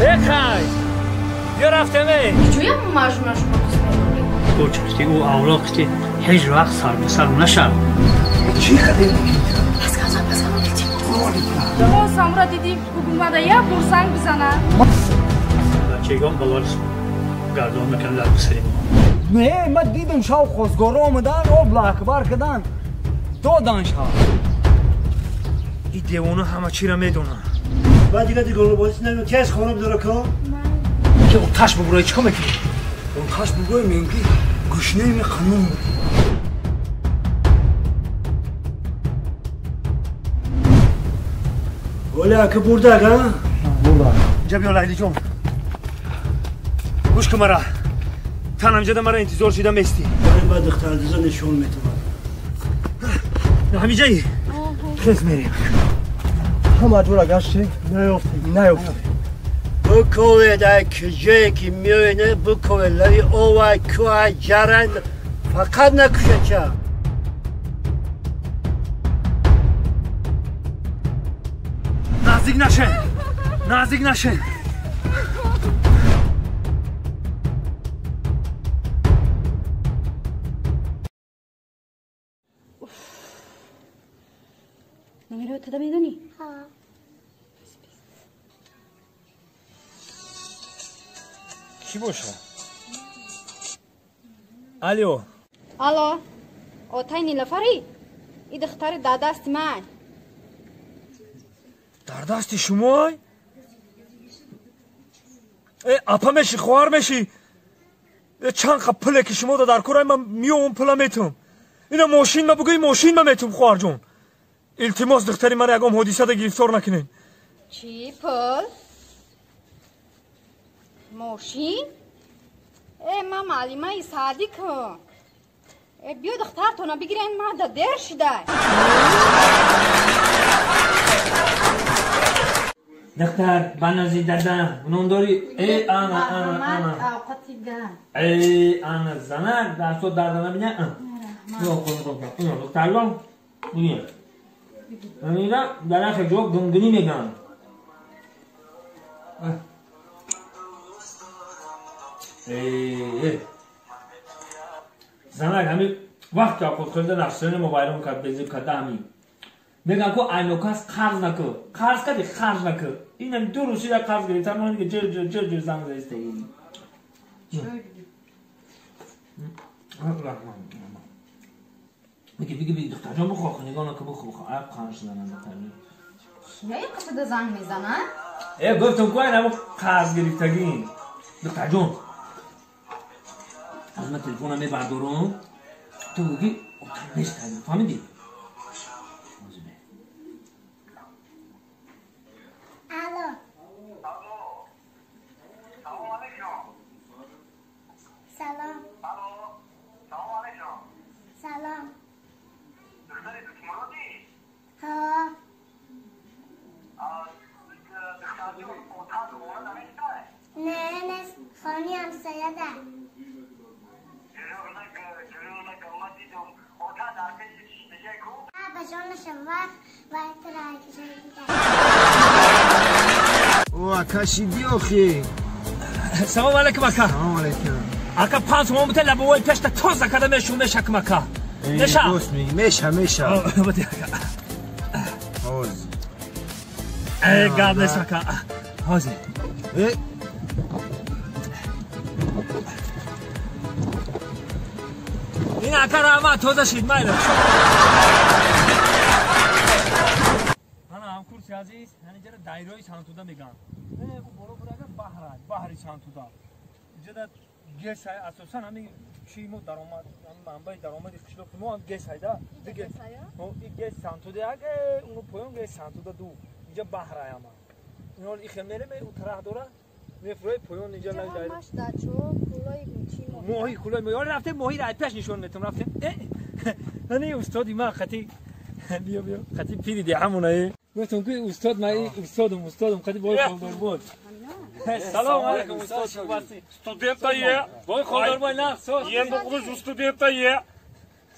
Бехай! Бیا рафтеме! Ҷоям мажмуна шумо дӯст медоред? Очакти ӯ авлоқти ҳеҷ вақт сар ба сар нашав. Чӣ кардем? Пас кан, пас кан, илтимос. Самра дидӣ, бугумада як бор занг бизана. Бачагон балорис гардон мекунанд дар сари мо. Не, ман дидам шав хостгоро омадан, об акбар кардан. Додан шав. Ин девона ҳама чиро медонад. Баъд дига диголобозӣ намекунад. Ки аз хона бидора ко? Ки оташ бубурой чӣ кор мекунӣ? Оташ бубурой мегӯям ки гушнаи меқанун. Оля ака бурдак, а? Бурдак. Инҷа биё Лайлиҷон. Гӯш кун мара. Тан ҳамҷада мара интизор шида местӣ. Баъд духтардуза нишон метавад. Ҳамиҷаи? Хез мерем. Ҳама ҷора гаштем, наёфтем, наёфтем. Буковед ай куҷое ки меоед, буковед лави овай, кӯҳай, ҷарай, фақат накушача. Наздик нашен, наздик нашен. Номеро тада медонӣ? Ҳа. Кӣ боша? Алло. Алло. Отай Нилафарӣ? И духтари дар дасти ман. Дар дасти шумой? Э, апа мешӣ, хоҳар мешӣ? Э, чанд қа пуле ки шумо дар кор ман меом пула метум. Ина мошин ма бугӯи мошин ма метум, хоҳарҷон. Илтимос духтари мара ягон ҳодисада гирифтор накунед. Чӣ пул? Мошин? Э, ман маълимаи Саъдикам. Э, биё духтартона бигирен, ман да дер шидай. Духтар, ба назди дадам ном дорӣ? Э, ана, ана, ана. Авқати ган. Э, ана, занак, дастот дарда набиня? Духтарҷон, бигир. Ҳамина дар яхе ҷо гунгунӣ мегӯянд. Занак ҳамин вақт авқот хӯрда нафсирони мо вайрон кард, безеб карда ҳамин. Мегӯям ку айнокас қарз накӯ. Қарз кардӣ қарз накӯ. Инам ду рӯз шида қарз гирифта, ман дига ҷир ҷир ҷир ҷир занг заистаи. Биги биги биги духтарҷон бихӯр, нигоҳ накун, бихӯр, бихӯр. Ай қанш занам духтарҷон. Кия қасада занг мезана? Э, гуфтам ку ай намо қарз гирифтагӣ. Духтарҷон. Аз ман телефонам мебардорам. Ту гӯги отам нест, фаҳмидӣ? Алло. Алло. Салом алейкум. Салом. Алло. Салом алейкум. Салом. Духтари Дукмуродӣ? Ҳа. Духтарҷон, отат хона наместай? Не, нест. Хони ҳамсояда. Дурӯғ нагӯ, ман дидум. Отат дар пеши шиштагия ку? Ҳа, ба ҷонаша вақт вай тура ҷой дида. О, ака шидӣ охи. Салом алейкум, ака. Салом алейкум. Ака, 5 сомон бите лабовои пешта тоза карда мешум, мешакм, ака. Меша? Дуст меги, меша, меша. Бите, ака. Ҳоз. Э, гап нест, ака. Ҳозир. Э? Ин ака раҳмат, тоза шид, майла. Ана ҳамкурси азиз, ҳанинҷара дайрои Сантуда мегӯянд. Э, ӯ боло бурага баҳра, баҳри Сантуда. Инҷада гес ай, асосан ҳамин чи мо даромад, ҳамин манбаи даромади қишлоқи мо ҳам гес айда. Гес ая? О, и гес Сантуда як, уно поён гес Сантуда ду. Инҷа баҳр ай ҳама. Ино ихе мереме, ӯ тараф дора, мефурӯи поён инҷа лай дайро. Ҳамаш дачо, кулои чи моҳи? Моҳи, кулои моҳи. Оре, рафтем моҳиро ай пеш нишон метам, рафтем. Э, ани устоди ман хати биё, биё, хати пири деҳамона, э. Гуфтам ки устод, ман устодам, устодам, хати бой холдорбод. Салом алейкум, устод, хуб ҳастӣ? Студента е. Бой холдорбой нақс, Енді қудуш студента е.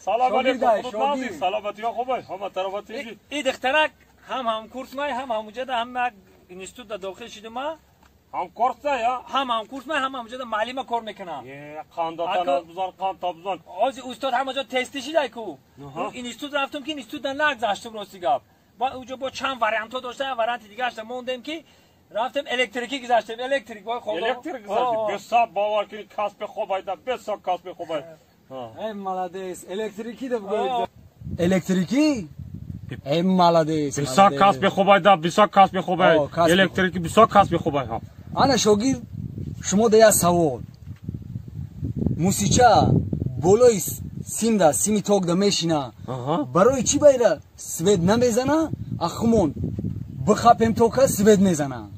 Салом алейкум, Шогирдай, худут нағзи, шогирд. саломатиё хубай, ҳама тарафати. И духтарак ҳам ҳамкурс май, ҳам ҳамуҷада, ҳам як институт да дохил шидум ма. Ҳамкорса я? Ҳам ҳамкурс ман, ҳам ҳамҷода муаллима кор мекунам. Е, қандатан бузан, қанта бузан. Ҳозир устод ҳамаҷо тести шидай ку. Институт рафтум ки институт нагзаштум, рости гап. Ба уҷо бо чанд вариантҳо дошта, як варианти дигаашта мондем ки рафтем электрикӣ гузаштем, электрик вой худо. Электрик гузашти. Бесаб бовар кунӣ, касби хуб айда, бесаб касби хуб ай. Эй молодец, электрикӣ да бигӯед. Электрикӣ? Эй молодец. Бисёр касби хуб айда, бисёр касби хуб ай. Электрикӣ бисёр касби хуб ай. Ана шогирд, шумо да як савол. Мусича болои симда, сими токда мешина. Барои чӣ байра свет намезана, а хумон бихапем тока свет мезана?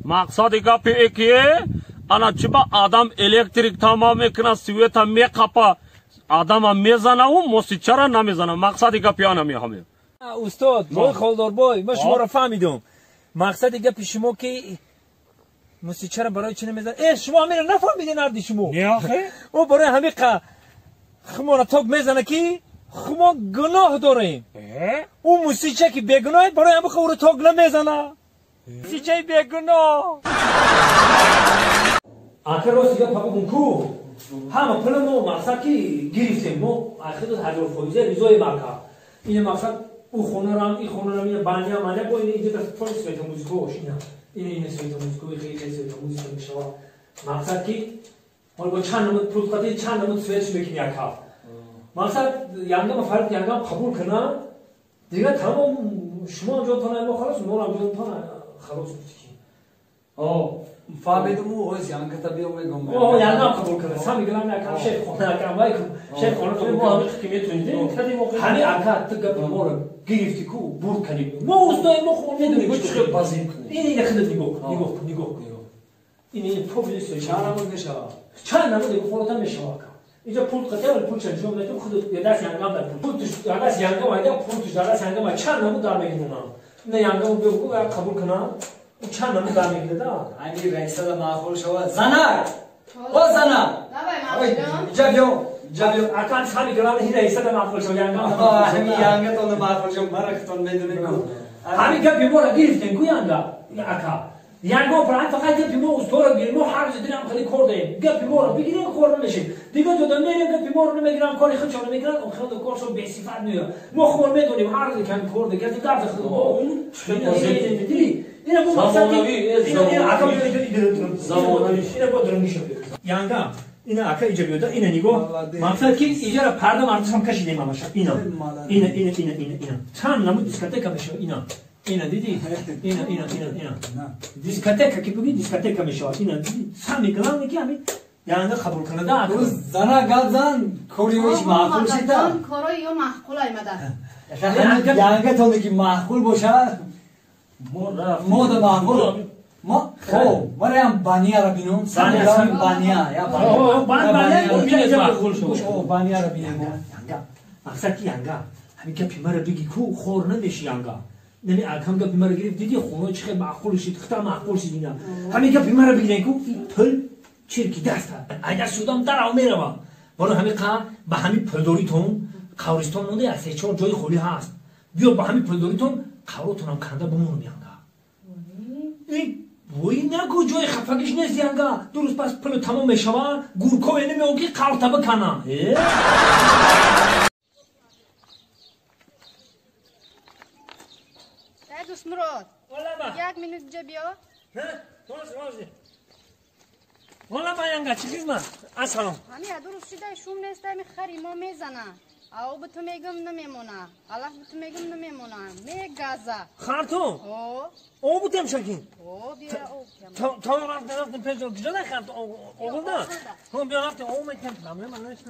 Мақсади гапи эки ана чӣ ба адам электрик тамом мекунад, света меқапа, адама мезанаву мусичара намезана. Мақсади гапи ана меҳамем. Устод, бой холдорбой, ман шуморо фаҳмидум. Мақсади гапи шумо ки мусичара барои чӣ намезанад? Э, шумо ҳаминро нафаҳмидед, нарди шумо. Не охе? Ӯ барои ҳамин хумора ток мезана ки хумо гуноҳ дорем. Ӯ мусича ки бегуноҳ, барои ҳамин ӯро ток намезана. Мусичаи бегуноҳ. Ака рости гап бигӯм ку, ҳама пули мо мақсад ки гирифтем, мо ахиду 1000% ризои мака. Ин мақсад ӯ хонарам, ин хонарам, ин баня маня бо ин иҷо пули света музикош ина. Ин света музико, хеле света музика мешава. Мақсад ки ҳол бо чанд намуд пул қати чанд намуд светш мекунӣ ака. Мақсад янгам фарқ янгам қабул кунам, дигар тамом шумо ҳам ҷотон мо халос, мо ҳам ҷотон халос гуфтики. Фаҳмидуму ҳоз янгата биё мегум. О, янгам қабул кунам. Сами гилам якам шейх хона якам вай шейх хона қабул мо ҳамин ки метунидем, кадим охир. Ҳамин ака ту гапи моро гирифти ку, бурд кардӣ. Мо устои мо хуб медонем чӣ хел базим кунем. Ин худат нигоҳ кун, нигоҳ кун, нигоҳ кун. Ин профили чанд намуд мешавад? Чанд намуд хӯрота мешавад ака. Инҷо пул қатъ, пул чанд ҷо метум худ даст янгам дар пул. Пул туш даст янгам айда, пул туш даст янгам ай чанд намуд дар мегирам. Ина янгам бигӯ қабул кунам. Чанд намуд дар мегирада? Ами раисада маъқул шавад. Занак! О занак! Давай маъқул. Иҷа биё, иҷа биё. Ака сами гирам ин раисада маъқул шавад янгам. Ами янгатон маъқул шавад, марахтон медонем ку. Ҳамин гапи моро гирифтем ку янга ака. Янгон фарҳанг фақат гапи мо устора гирем, мо ҳар рӯз дилам хеле кор дорем. Гапи моро бигирем, кор намешем. Дигар ҷода мерем, гапи моро намегирам, кори худшон намегиранд, охирон коршон бесифат меояд. Мо худмон медонем ҳар рӯз ками кор дорем, касе дарди худ. Дидӣ? Ина бо мақсад ина ака замонави ина бо дурангиша биёд. Янга ина ака иҷа биёда, ина нигоҳ. Мақсад ки иҷара парда мардушам кашидем ҳамаша. Ина ина ина ина ина ина. Чанд намуд дискотека мешавад ина. Ина диди? Ина ина ина ина. Дискотека ки бигӯӣ дискотека мешавад. Ина диди? Сами главное ки ҳамин янга қабул кунада. Зана гап зан, кори ӯш маъқул шида. Корои ё маъқул аймада. Янга тоне ки маъқул бошад, мо да маъқул. Мо хоб, мараям банияра бинум. Сами бания, я бания. Бания маъқул шуд. Банияра бинем. Янга. Мақсад ки янга. Ҳамин гапи мара биги ку хор намеши янга. Нами акам гапи мара гирифт, диди хона чӣ хел маъқул шид, хита маъқул шид ина. Ҳамин гапи мара бигирен ку пул чирки даста. Айда судам дарав меравам. Барои ҳамин қа ба ҳамин пулдоритон қавристон монда як се-чор ҷои холӣ ҳаст. Биё ба ҳамин пулдоритон қавротонам канда бимонам янга. Вой нагу ҷои хафагиш нест янга. Ду рӯз пас пулу тамом мешавад, гуркое намеояд ки қаврта биканам. Дӯстмурод, як минут ҷа биё. Валла янга, чӣ хизмат? Ассалом. Ҳами ду рӯз шидай шум нест, ами хари мо мезана. Ав бу ту мегум намемона, алаф бу ту мегум намемона, мегаза. Хартун? О. Об бутем шакин? О, биё об тем. То рафтем, рафтем пеш куҷо дай хартун? Оғилда? Ҳо, биё рафтем, об метем. Проблема нест.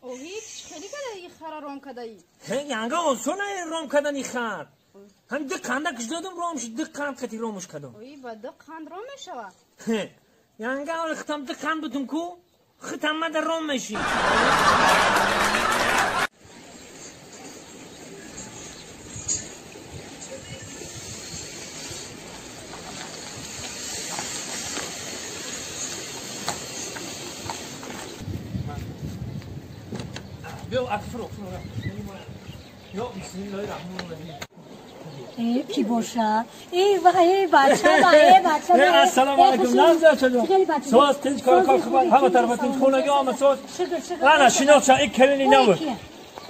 Оҳи, хеле када и хара ром кадаи? Хе, янга осон ром кадани хар. Ҳам ду қанда киш додум ром шуд, ду қанд қати ромуш кадум. Ои, ба ду қанд ром мешавад? Хе, янга оли хитам ду қанд бутум ку, хитам мада ром меши. Биё, ака фуро, фуро. Ё, бисмиллоҳи раҳмони раҳим. Ки боша? Эй вай, бача, эй бача. Ассалому алайкум. Намза чаҷон. Соз тинч кор кор хуб. Ҳама тарафа тинч хонаги омад соз. Ана шинос ша, ин келини набуд.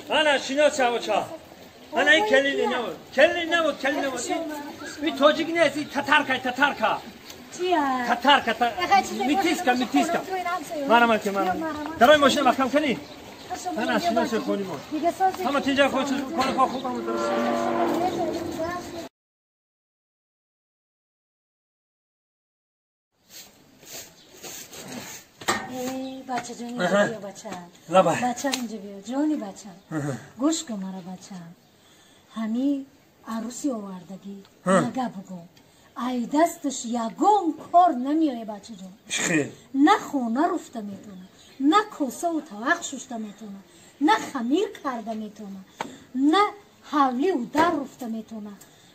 Ана шинос ша бача. Ана ин келини набуд. Келини набуд, келини набуд. Ин тоҷик нест, ин татарка, татарка. Чия? Татарка, метиска, метиска. Мана ки мана. Дарои мошина маҳкам кунӣ. Ана шинос хони мо. Ҳама тинҷа кор кор хуб ҳама дуруст. بچه جان اینجا بیا بچه بچه اینجا بیا جانی بچه گوش کن مرا بچه همی عروسی آوردگی نگه بگو ای دستش یگان کار نمیایه بچه جان نه خونه رفته میتونه نه کوسه و طبق ششته میتونه نه خمیر کرده میتونه نه حولی و در رفته میتونه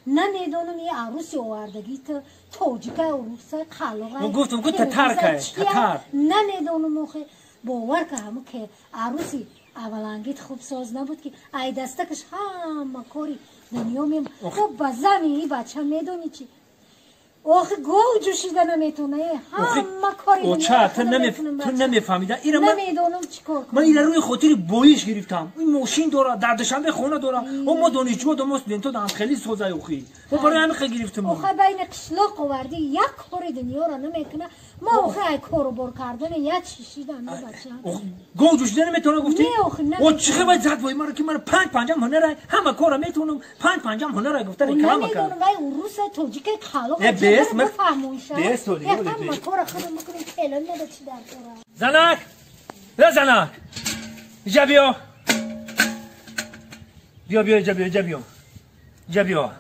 نمیدونم یه عروسی آوردگی تو تاجیکه عروسه قلاقه من گفتم گفت تتر که تتر نمیدونم آخه باور که همون که عروسی اولانگیت خوب ساز نبود که ای دستکش همه کاری دنیا میم تو بزمی ای بچه میدونی چی آخه گو جوشیده نمیتونه همه کاری دنیا تو نمیفهمیده ایره من نمیدونم چیکار کنم من ایره روی خاطر بایش گرفتم این ماشین داره در دوشنبه خونه داره و ما دانشجو دو ما استودنتو دارم خیلی سوزای اوخی ما برای همین خیلی گرفتم آخه بین قشلاق آوردی یک کار دنیا را نمیکنه ما آخه ای کارو بار کردن یک چیشیدن بچه گو جوشیده نمیتونه گفتی نه آخه نه او چه باید زد وای مرا که من پنج پنجم هنر همه کارا میتونم پنج پنجم هنر گفته رکلام کرد نمیدونم وای روس تاجیک خلاق بس من بس تو دیگه زنک نه زنک اینجا بیا بیا بیا اینجا بیا اینجا بیا اینجا بیا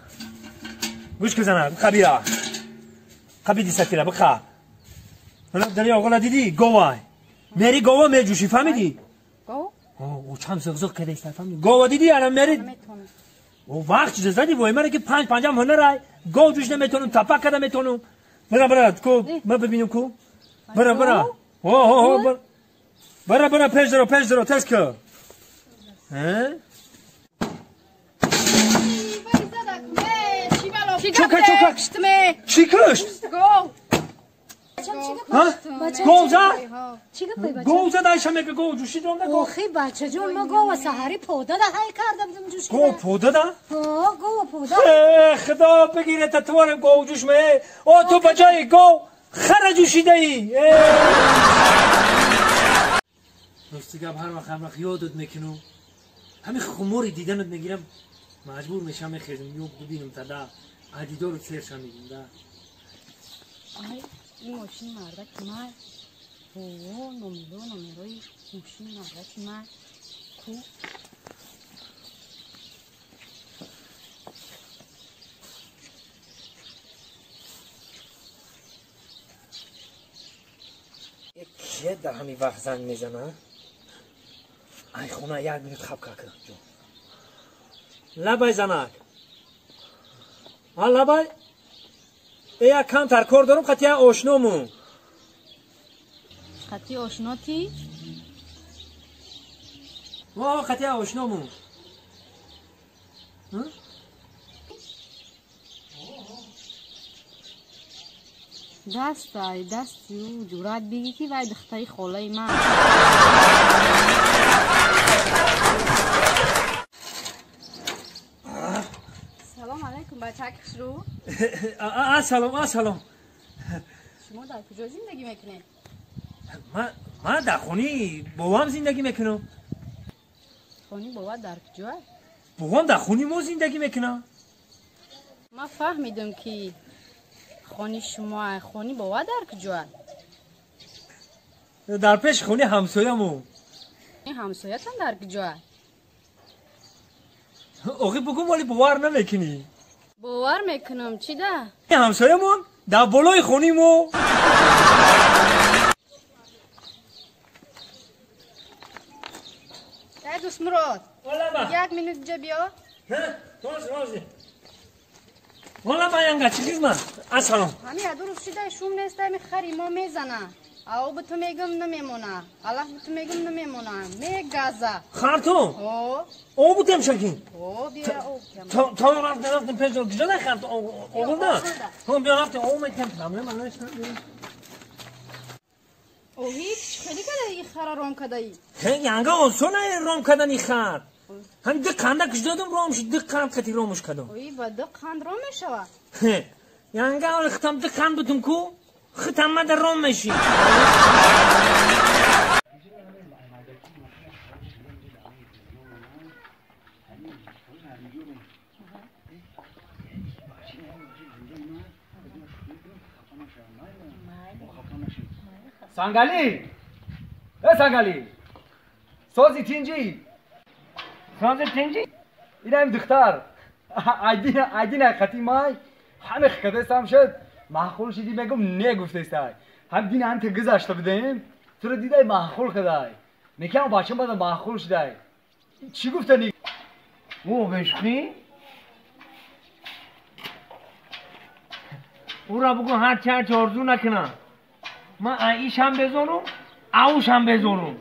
گوش کن زنک بخوا بیا خبی دی ستیره بخوا حالا داری آقا دیدی گوای میری گوا میجوشی فهمیدی گو او چند زغزغ کرده است فهمیدی گوا دیدی الان میری او وقت چیز زدی وای مرا که پنج پنجم هنر گو جوش نمیتونم تپک کردم میتونم برا برا کو ما ببینم کو برا برا او او برا برا برا پیش درو پیش درو تست کو ها چوکا چوکا چی کشت گو زد گو زد ایشا میگه گو جوشی دارم نگو آخه بچه جون ما گو سحری پوده ده های کرده بودم جوش گو پوده ده؟ ها گو پوده خدا بگیره تتوارم گو جوش می او تو بجای گو خر جوشیده ای راستی گپ هر وقت هر وقت یادت میکنم همین خموری دیدنت میگیرم مجبور میشم میخیزم یو ببینم تا ده عدیدارو رو سرشم میگیم ده این ماشین مردک من او نمیدو نمیروی ماشین مردک من کو کیه در همین وقت زنگ میزنه؟ ای خونه یک منوت خب که جون لبای زنک ها لبای ای کم تر کار دارم خطی آشنامون خطی آشناتی؟ واه خطی آشنامون دست ای دست او جورات بگی که وای دختری خاله من سلام علیکم بچه خوشرو سلام سلام شما در کجا زندگی میکنید؟ من در خونه بابام زندگی میکنم خونه بابا در کجا؟ بابام در خونه ما زندگی میکنم من فهمیدم که خونه شما خونه بابا در کجا؟ در پیش خونه همسایه‌مون همسایه‌تون در کجا؟ آخه بگو مالی باور نمیکنی باور میکنم چی ده؟ همسایه‌مون در بالای خونیمو ای دوست مراد یک منوت جا بیا والا با ینگا چی خیزمن السلام همین دو روز شده شوم نیست همین خری ما میزنه Ав ба ту мегум намемона. Аллах ба ту мегум намемона. Мегаза. Харту? О. Об бутем шакин? О, бия об тем. То рафтем, рафтем пеш куҷо дай харту? Оғилда? Ҳо, биё рафтем, об метем. Проблема нест. Оҳи, хеле када и хара ром кадаи. Хе, янга осон ай ром кадани хар. Ҳам ду қанда киш додум ром шуд, ду қанд қати ромуш кадум. Ои, ба ду қанд ром мешава? Хе, янга оли хитам ду қанд бутум ку, хитам мада ром меши. Сангали! Э, Сангали! Сози тинҷи! Сози тинҷи? Инаим духтар. Айдина, айдина қати май, ҳаме хикадестам шуд. Маъқул шиди мегум не гуфтестай. Ҳам дина ҳам гузашта будем, туро дидай маъқул кадай. Мекам бачам бада маъқул шудай. Чӣ гуфтани? О, бешхи? Ура бугу ҳарчи ҳарчи орзу накунам. Ман ишам безорум, авушам безорум.